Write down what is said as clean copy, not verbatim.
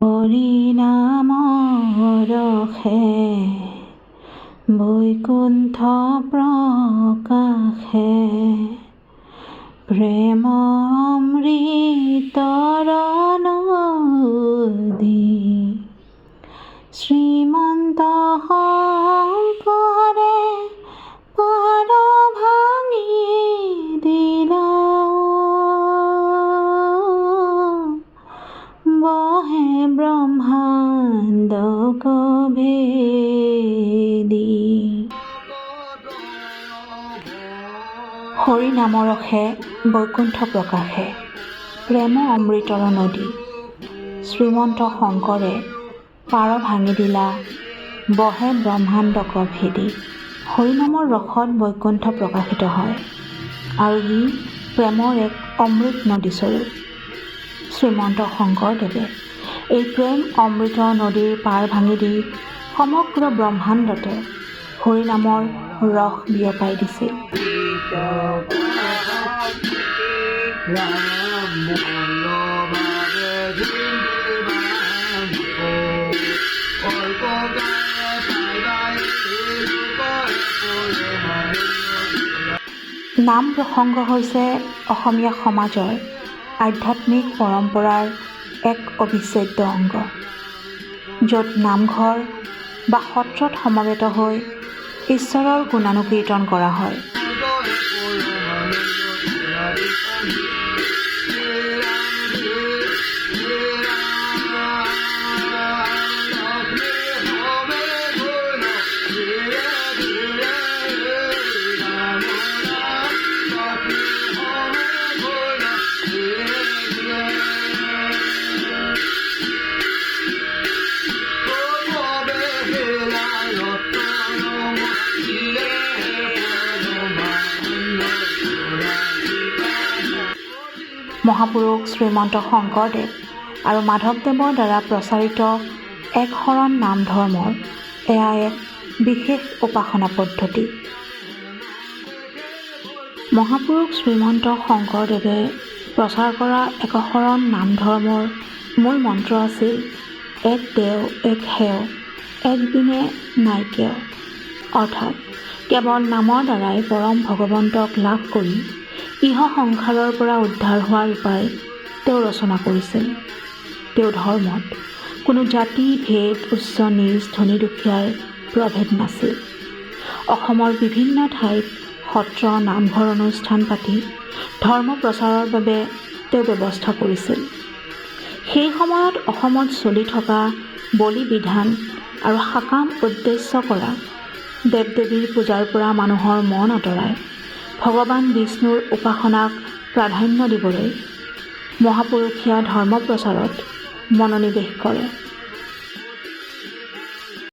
হৰি নাম ৰসে বৈকুণ্ঠ প্ৰকাশে, প্ৰেম অমৃতৰ নদী শ্ৰীমন্ত শংকৰে পাৰ ভাঙি দিলা, বহে ব্ৰহ্মাণ্ডক ভেদি। হৰি নামৰসে বৈকুণ্ঠ প্ৰকাশে, প্ৰেম অমৃতৰ নদী শ্ৰীমন্ত শংকৰে পাৰ ভাঙি দিলা, বহে ব্ৰহ্মাণ্ডক ভেদি। হৰিনামৰ ৰসত বৈকুণ্ঠ প্ৰকাশিত হয় আৰু ই প্ৰেমৰ এক অমৃত নদীস্বৰূপ। শ্ৰীমন্ত শংকৰদেৱে এই প্ৰেম অমৃত নদীৰ পাৰ ভাঙি দি সমগ্ৰ ব্ৰহ্মাণ্ডতে হৰিনামৰ ৰস বিয়পাই দিছিল। নাম প্ৰসংগ হৈছে অসমীয়া সমাজৰ আধ্যাত্মিক পৰম্পৰাৰ এক অবিচ্ছেদ্য অংগ, য'ত নামঘৰ বা সত্ৰত সমবেত হৈ ঈশ্বৰৰ গুণানুকীৰ্তন কৰা হয়। মহাপুৰুষ শ্ৰীমন্ত শংকৰদেৱ আৰু মাধৱদেৱৰ দ্বাৰা প্ৰচাৰিত এক শৰণ নাম ধৰ্মৰ এয়া এক বিশেষ উপাসনা পদ্ধতি। মহাপুৰুষ শ্ৰীমন্ত শংকৰদেৱে প্ৰচাৰ কৰা একশৰণ নাম ধৰ্মৰ মূল মন্ত্ৰ আছিল এক দেও এক সেও, এক বিনে নাই কেও। অৰ্থাৎ কেৱল নামৰ দ্বাৰাই পৰম ভগৱন্তক লাভ কৰি ইহ সংসাৰৰ পৰা উদ্ধাৰ হোৱাৰ উপায় তেওঁ ৰচনা কৰিছিল। তেওঁৰ ধৰ্মত কোনো জাতি ভেদ, উচ্চ নীচ, ধনী দুখীয়াৰ প্ৰভেদ নাছিল। অসমৰ বিভিন্ন ঠাইত সত্ৰ, নামঘৰ অনুষ্ঠান পাতি ধৰ্ম প্ৰচাৰৰ বাবে তেওঁ ব্যৱস্থা কৰিছিল। সেই সময়ত অসমত চলি থকা বলি বিধান আৰু সকাম উদ্দেশ্য কৰা দেৱ দেৱীৰ পূজাৰ পৰা মানুহৰ মন আঁতৰাই ভগৱান বিষ্ণুৰ উপাসনাক প্ৰাধান্য দিবলৈ মহাপুৰুষীয়া ধৰ্ম প্ৰচাৰত মনোনিৱেশ কৰে।